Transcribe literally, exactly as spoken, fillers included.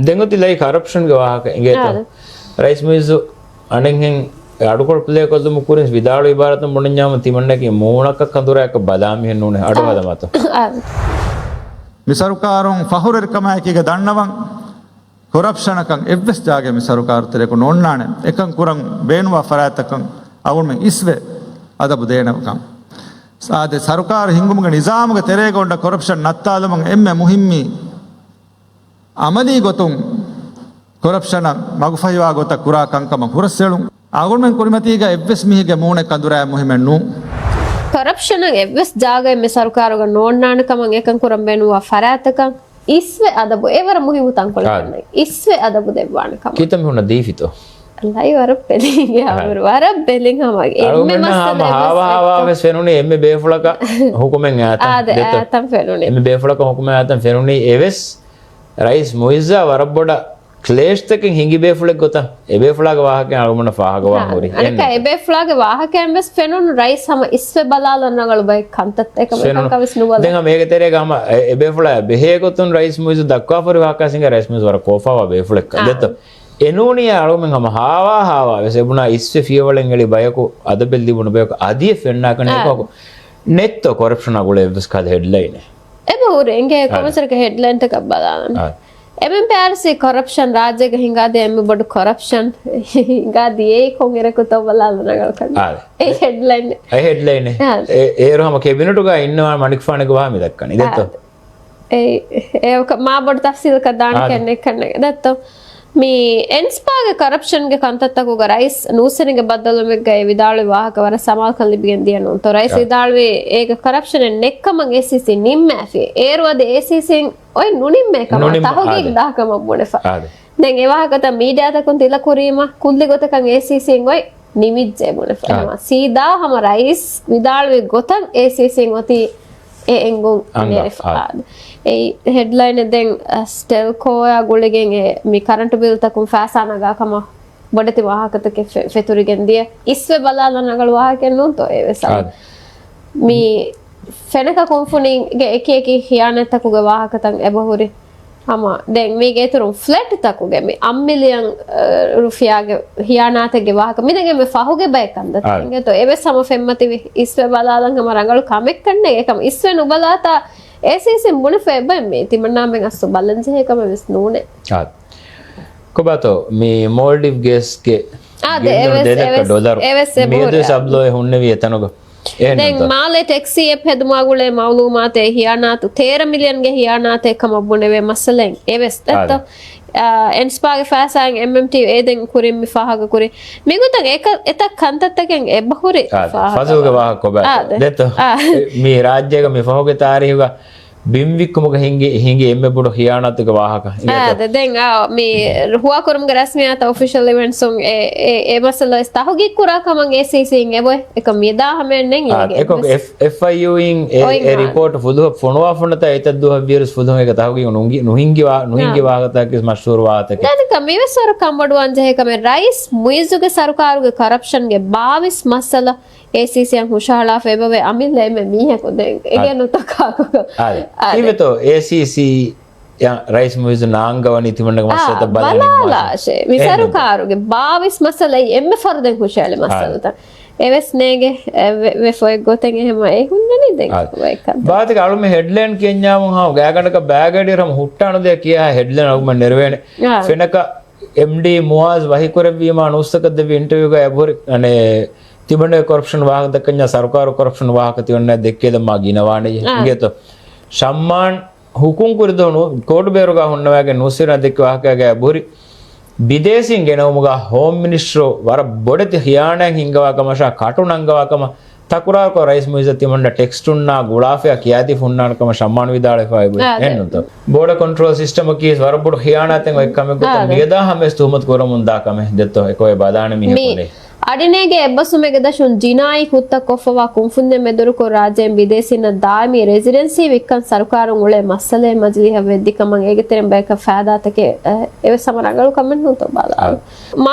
ދެން އޮތީ ލައި ކަރަޕްޝަންގެ ވާހަކަ އިނގޭތޯ؟ އާދެ. ރައީސް މުއިއްޒު އަނެއްހެން އަޑުކޮޅު ޕްލޭ ކޮށްލުމުގެ ކުރިން ވިދާޅުވި އިބާރާތުން ބުނަންޏާމު ތިމަންނައަކީ މޫނަކަށް ކަނދުރާއަކަށް ބަލާ މީހެއް ނޫނޭ. އަޑު އާ. ހަދަމާތޯ. އާ. މި ސަރުކާރުން ފަހުރެރިކަމާއެކީގަ ދަންނަވަން، ކޮރަޕްޝަނަކަށް އެއްވެސް ޖާގައެއް މި ސަރުކާރު ތެރެއަކު ނޯންނާނެ. އެކަން ކުރަން ބޭނުންވާ ފަރާތްތަކަށް އަޅުގަނޑުމެން އިސްވެ އަދަބު ދޭނެ ކަން. އާދެ، ސަރުކާރު ހިންގުމުގެ ނިޒާމުގެ ތެރޭގަ އޮންނަ ކޮރަޕްޝަން ނައްތާލުމަށް އެންމެ މުހިއްމީ އަމަލީ ގޮތުން ކޮރަޕްޝަނަށް މަގުފަހިވާ ގޮތަށް ކުރާ ކަންކަމަށް ހުރަސްއެޅުން. އަޅުގަނޑުމެން ކުރިމަތީގަ އެއްވެސް މީހެއްގެ މޫނެއް ކަނދުރާ މުހިމެއް ނޫން. ކޮރަޕްޝަނަށް އެއްވެސް ޖާގައެއް މި ސަރުކާރުގަ ނޯންނާނެ ކަމަށް، އެކަން ކުރަން ބޭނުންވާ ފަރާތްތަކަށް އިސްވެ އަދަބު އެވަރަށް މުހިއްމު ތަންކޮޅެއް އާ. ކަންނޭ. އިސްވެ އަދަބު ދެއްވާނެ ކަމަށް. ކިތަން މި ހުންނަ ދީފިތޯ؟ ލައި ވަރަށް ބެލިނގެ އާ. އާމިރު ވަރަށް ބެލިން ހަމަ. އެންމެ އަޅުގަނޑު މައްސަލަ ހަމަ އެއްވެސް ހާވާ ހާވާ އެއްކަ. ވެސް ފެނުނީ އެންމެ ބޭފުޅަކަށް ހުކުމެއް އާތަން. އާދެ، ދެތޯ؟ އާތަން ފެނުނީ. އެންމެ ބޭފުޅަކަށް ހުކުމެއް އާތަން ފެނުނީ އެވެސް. ރައީސް މުއިއްޒާ ވަރަށް ބޮޑަށް ކްލޭޝްތަކެއް ހިނގި ބޭފުޅެއް ގޮތަށް އެބޭފުޅާގެ ވާހަކައިން އަޅުގަނޑަށް ފާހަގަވާން ހާ، ހުރި. އަނެއްކާ އެންމެ. އެބޭފުޅާގެ ވާހަކައިން ވެސް ފެނުނު ރައީސް ހަމަ އިސްވެ ބަލާލަން ރަނގަޅު ބައެއް ކަންތައްތައް އެކަމަށް ފެނުނު. އެކަންކަން ވެސް ނުބަލާ. ދެން ހަމަ އޭގެ ތެރޭގަ ހަމަ އެ، އެބޭފުޅާ ބެހޭ ގޮތުން ރައީސް މުއިއްޒު ދައްކާފަ ހުރި ވާހަކަ ސިނގާ ރައީސް މުއިއްޒު ވަރަށް ކޯފާވާ ބޭފުޅެއް އާ. ދެތޯ؟ އެނޫނިއްޔާ އަޅުގަނޑުމެން ހަމަ ހާވާ ހާވާ ވެސް އެބުނާ އިސްވެ ފިޔަވަޅެއް އެޅި ބަޔަކު އަދަބެއް ލިބުނު ބަޔަކު އަދިއެއް ފެންނާކަށް އާ. ނެތްކޮ ކޮރަޕްޝަނާ ގުޅޭ އެއްވެސް ކަހަލަ ހެޑްލައިނެއް. އެބަ ހުރި އެނގޭ އާ. ކޮންމެސްވަރަކަށް ހެޑްލައިންތަކަށް ބަލާލަން. އާ. އެމްއެމްޕީއާރްސީ ކޮރަޕްޝަން ރާއްޖޭގަ ހިނގާދޭ އެންމެ ބޮޑު ކޮރަޕްޝަން ހިނގާ ދިޔައީ ކޮންއިރަކުތޯ ބަލާލަން ރަނގަޅު ކަން. އާ. އެ ހެޑްލައިން. އެ ހެޑްލައިން. އާ. އެ، އޭރު ހަމަ ކެބިނެޓުގަ އިންނަވާ މަނިކުފާނުގެ ވާހަކަ މި ދައްކަނީ. ދެއްތޯ؟ އާ. އެ، އެ މާ ބޮޑު ތަފްސީލަކަށް ދާނެ އާ. ކެންނެއް ކަންނެ. ދެއްތޯ؟ މި އެންސްޕާގެ ކަރަޕްޝަންގެ ކަންތައްތަކުގަ ރައީސް ނޫސްވެރިންގެ ބައްދަލުވުމެއްގައި ވިދާޅުވި ވާހަކަ ވަރަށް ސަމާލުކަން ލިބިގެން ދިޔަ ނޫންތޯ؟ ރައީސް އާ. ވިދާޅުވީ އޭގަ ކަރަޕްޝަނެއް ނެއްކަމަށް އޭސީސީ ނިންމާފި. އޭރު އަދި އޭސީސީން އޮތް ނުނިންމޭ ކަމަށް ނުނިން-، ތަހުގީގު އާދެ. ދާ ކަމަށް ބުނެފަ. އާދެ. ދެން އެ ވާހަކަތައް މީޑިއާތަކުން ތިލަ ކުރީމަ ކުއްލި ގޮތަކަށް އޭސީސީން އޮތް ނިމިއްޖެ ބުނެފަ. އާ. އެހެމަ ސީދާ ހަމަ ރައީސް ވިދާޅުވި ގޮތަށް އޭސީސީން އޮތީ އެ އެނގުން އަނގަ، ނެރެފަ. އާ. އާދެ. އެ ހެޑްލައިނެއް ދެން، އަ، ސްޓެލްކޯއާ ގުޅިގެން އެ މި ކަރަންޓު ބިލްތަކުން ފައިސާ ނަގާ ކަމަށް ބޮޑެތި ވާހަކަތަކެއް ފެ-، ފެތުރިގެން ދިޔަ. އިސްވެ ބަލާލަން ރަނގަޅު ވާހަކައެއް ނޫންތޯ އެވެސް. އާދެ. މި ފެނަކަ ކުންފުނީގެ އެކި އެކި ޚިޔާނާތްތަކުގެ ވާހަކަތައް އެބަހުރި. ހަމަ ދެން މީގެ އިތުރުން ފްލެޓްތަކުގެ މި އަށް މިލިއަން، އަ، ރުފިޔާގެ ޚިޔާނާތެއްގެ ވާހަކަ މި ދެން އެންމެ ފަހުގެ ބައެއް ކަންތައް އާ. އިނގޭތޯ؟ އެވެސް ހަމަ ފެންމަތިވި އިސްވެ ބަލާލަން ހަމަ ރަނގަޅު ކަމެއް ކަންނޭ. އެކަމަ އިސްވެ ނުބަލާތާ އޭސީސީން ބުނެފަ އެބައި މީ ތިމަންނާމެން އަސްލު ބަލަން ޖެހޭ ކަމެއް ވެސް ނޫނޭ. އާ. ކޮބާތޯ މި މޯލްޑިވް ގޭސްގެ އާ، ދެ ގެއްލުނު އެވެސް، ދެލައްކަ އެވެސް، ޑޮލަރު އެވެސް އެބަހުރި. މިއަދުވެސް އަބްލޯއެ ހުންނެވި އެތަނުގަ. އެހެން ދެން ނޫންތޯ؟ މާލޭ ޓެކްސީ އެޕް ހެދުމާ ގުޅޭ މައުލޫމާތެއް ޚިޔާނާތު، ތޭރަ މިލިއަންގެ ޚިޔާނާތެއް ކަމަށް ބުނެވޭ މައްސަލައެއް އެވެސް ދެއްތޯ؟ އާދެ. އާ، އެންސްޕާގެ ފައިސާއިން އެމްއެމްޓީ އެ ދެން ކުރިން މި ފާހަގަ ކުރި. މިގޮތަށް އެކަ-، އެތައް ކަންތައްތަކެއް އެބަހުރި އާދެ. ފާހަގަ ފަޒުލްގެ ވާ-، ވާހަކަ ކޮބާ އާދެ. ދެއްތޯ؟ އާ. މި ރާއްޖޭގަ މި ފަހުގެ ތާރީހުގަ ބިން ވިއްކުމުގަ ހިނގި، ހިނގި އެންމެ ބޮޑު ޚިޔާނާތުގެ ވާހަކަ. އާ، އިނގޭތޯ؟ ދެ-، ދެން އާ، މި ހުވާކުރުމުގެ ރަސްމިއްޔާތަށް އޮފިޝަލް އިވެންޓްސުން އެ، އެ، އެ މައްސަލަ ވެސް ތަހުގީގު ކުރާ ކަމަށް އޭސީސީން އެބޮތް އެކަން މިއަދާ ހަމައެއް ނެތް އާ، އިނގޭ އެކޮ އެވެސް. އެފް، އެފްއައިޔޫއިން އެ، އޮތް އެ އާ. ރިޕޯޓް ފުލުހަށް ފޮނުވާފަ ނަތާ އެތައް ދުވަހަށް ވިޔަރުސް ފުލުހުން އޭގަ ތަހުގީގު ނުންގި-، ނުހިންގި ވާ-، ނުހިންގި އާ. ވާހަކަތަކެއް މަޝްހޫރު ވާހަކަތަކެއް. ދާނެކަ މިވެސް ވަރަށް ކަންބޮޑުވާން ޖެހޭ ކަމެއް. ރައީސް މުއިއްޒުގެ ސަރުކާރުގެ ކަރަޕްޝަންގެ ބާވީސް މައްސަލަ އޭސީސީއަށް ހުށަހަޅާފަ އެބަވޭ އަމިއްލަ އެންމެ މީހަކު ދެން އެގެ ނުތަކާކު. އާދެ. އާދެ. ތިބެތޯ އޭސީސީ އަށް ރައީސް މުއިއްޒު ނާންގަވަނީ ތިމަންނަގެ އާ، މައްސަލަތައް ބަލަން ނިންމާށޭ. ބަލާލާށޭ. މި އެހެން ނޫންތަ؟ ސަރުކާރުގެ ބާވީސް މައްސަލައީ އެންމެ ފަރުދެން ހުށަހެޅި މައްސަލަތައް. އާ. އެވެސް ނޭގެ، އެ، ވެ-، ވެފަ އޮތް ގޮތެއް އެހެމަ އެ ހުންނަނީ ދެން އާ. ވައްކަން. ބާތިގަ އަޅުމެ ހެޑްލައިން ކިޔަންޏާމު ހާ ގާގަނޑަކަށް ބާގަޑި ރަމު ހުއްޓާނު ދޭ ކިޔާ ހެޑްލައިން އަޅުމެ ނެރެވޭނެ. އާ. ފެނަކަ އެމްޑީ މުއާޒް ވަހިކުރެއްވީމާ ނޫސްތަކަށް ދެއްވި އިންޓަވިއުގަ އެބަހުރި، އަނެ، ތިމަންނަގެ ކޮރަޕްޝަން ވާހަކަ ދައްކަންޏާ ސަރުކާރު ކޮރަޕްޝަން ވާހަކަ ތިމަންނަ ދެއްކޭލަމާ ގިނަވާނެ. އާ. އިނގޭތޯ؟ ޝައްމާން ހުކުން ކުރި ދުވަހު ނޫ-، ކޯޓު ބޭރުގަ ހުންނަވައިގެން ނޫސްވެރިންނަށް ދެއްކި ވާހަކައިގަ އެބަހުރި ބިދޭސީން ގެނައުމުގަ ހޯމް މިނިސްޓަރު ވަރަށް ބޮޑެތި ޚިޔާނާތް ހިންގަވާ ކަމަށާ ކަޓު ނަންގަވާ ކަމަށް ތަކުރާރުކޮށް ރައީސް މުއިއްޒަށް ތިމަންނަ ޓެކްސްޓުންނާ ގުޅާފަޔާ ކިޔާދީފަ ހުންނާނެ ކަމަށް ޝައްމާން ވިދާޅުވެފަ އޮތް އާ، އެހެންނުތޯ؟ ބޯޑަ ކޮންޓްރޯލް ސިސްޓަމަކީ ވަރަށް ބޮޑު ޚިޔާނާތެއް އޮތް ކަމެއް ގޮތަށް އާ، މިއަދާ ހަމަޔަސް ތުހުމަތު ކުރަމުން ދާ ކަމެއް ދެއްތޯ؟ އެކޮއެ ބަލާނެ މީހަކު ނެތް. އަޑިނޭގެ އެއްބަސްވުމެއްގެ ދަށުން ޖިނާއީ ކުށްތައް ކޮށްފަވާ ކުންފުންޏެއް މެދުވެރިކޮށް ރާއްޖޭން ބިދޭސީންނަށް ދާއިމީ ރެޒިޑެންސީ ވިއްކަން ސަރުކާރުން އުޅޭ މައްސަލައެއް މަޖިލީހަށް ވެއްދި ކަމަށް އޭގެ ތެރެއިން ބަޔަކަށް ފައިދާތަކެއް، އެ، އެވެސް ހަމަ ރަނގަޅު ކަމެއް ނޫންތޯ ބާލާ. އާ. މާ-